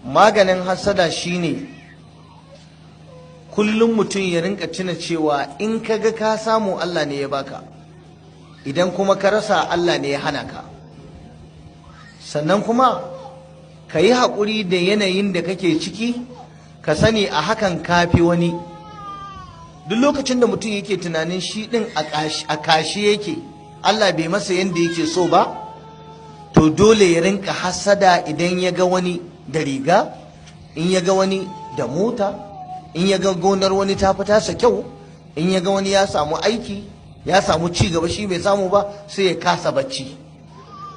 Maganin hasada shine kullum mutum ya rinka tuna cewa in ka ga ka samu, Allah ne ya baka, idan kuma ka rasa, Allah ne ya hana ka. Sannan kuma ka yi haƙuri da yanayin da kake ciki, ka sani a hakan kafi wani. Duk lokacin da mutum yake tunanin shi ɗin a kashi yake, Allah bai masa yadda yake so ba, to dole ya rinka hasada. Idan ya ga wani da riga, in ya ga wani da mota, in ya ga gonar wani ta fi tasa kyau, in ya ga wani ya samu aiki, ya samu ci gaba, shi bai samu ba, sai ya kasa bacci.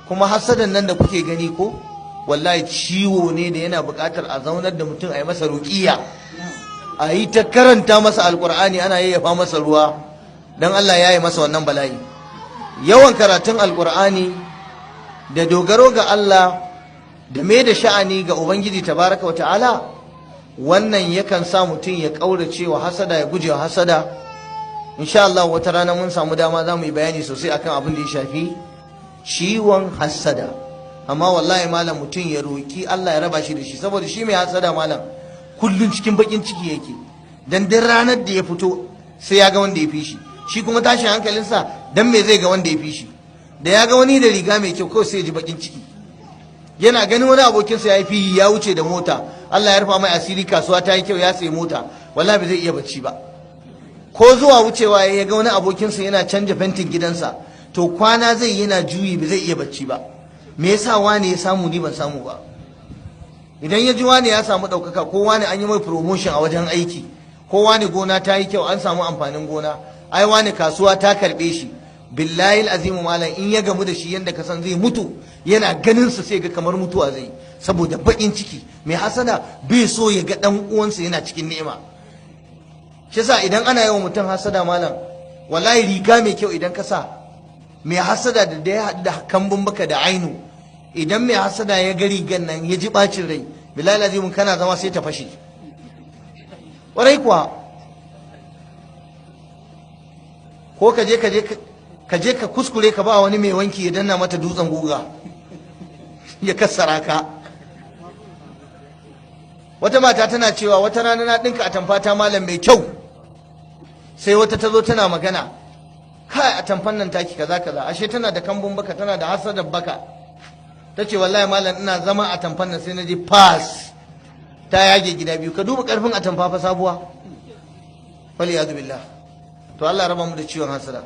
Kuma hasadan nan da kuke gani ko, wallahi ciwo ne da yana buƙatar a zaunar da mutum a yi masa ruƙiya, a yi ta karanta masa Alƙur'ani, ana yayyafa masa ruwa don Allah ya yi masa wannan bala'i. Yawan karatun Alƙur'ani da dogaro ga Allah da mai da sha'ani ga Ubangiji tabaraka wa ta'ala, wannan yakan sa mutum ya ƙaurace wa hasada, ya guje wa hasada. Insha Allah wata rana mun samu dama, za mu yi bayani sosai akan abin da ya shafi ciwon hasada. Amma wallahi malam, mutum ya roki Allah ya raba shi da shi, saboda shi mai hasada, malam, kullun cikin bakin ciki yake, dan duk ranar da ya fito sai ya ga wanda ya fi shi. Shi kuma tashin hankalinsa, dan me zai ga wanda ya fi shi? Da ya ga wani da riga mai kyau kawai, sai ya ji bakin ciki. Yana ganin wani abokinsa ya yi fi ya wuce da mota, Allah ya rufa mai asiri, kasuwa ta yi kyau, ya sayi mota, wallahi ba zai iya bacci ba. Ko zuwa wucewa ya ga wani abokinsa yana canja fentin gidansa, to kwana zai yana juyi, ba zai iya bacci ba. Me yasa wani ya samu, ni ban samu ba? Idan ya ji wani ya samu ɗaukaka, ko wani an yi mai promotion a wajen aiki, ko wani gona ta yi kyau, an samu amfanin gona, ai wani kasuwa ta karɓe shi, billahi azimu malam, in ya gamu da shi, yanda ka san zai mutu, yana ganin sa sai ga kamar mutuwa zai, saboda bakin ciki. Mai hasada bai so ya ga dan uwansa yana cikin ni'ima. Shi yasa idan ana yawan mutum hasada, malam, wallahi riga mai kyau idan ka sa, mai hasada da ya haɗu da kambun baka da ainu, idan mai hasada ya ga rigan nan ya ji bacin rai, billahi azimu kana zama sai ta fashe. Ƙwarai kuwa. Ko ka je ka kuskure ka ba wani mai wanki ya danna mata dutsen guga ya kassara ka. Wata mata tana cewa, wata rana na ɗinka atamfa ta, malam, mai kyau, sai wata ta zo tana magana, "Kai, atamfan nan taki kaza kaza." Ashe tana da kambun baka, tana da hasadar baka. Ta ce, "Wallahi malam, ina zama atamfan nan sai na ji pass, ta yage gida biyu." Ka duba karfin atamfa fa, sabuwa. Waliyadu billah. To Allah raba mu da ciwon hasada.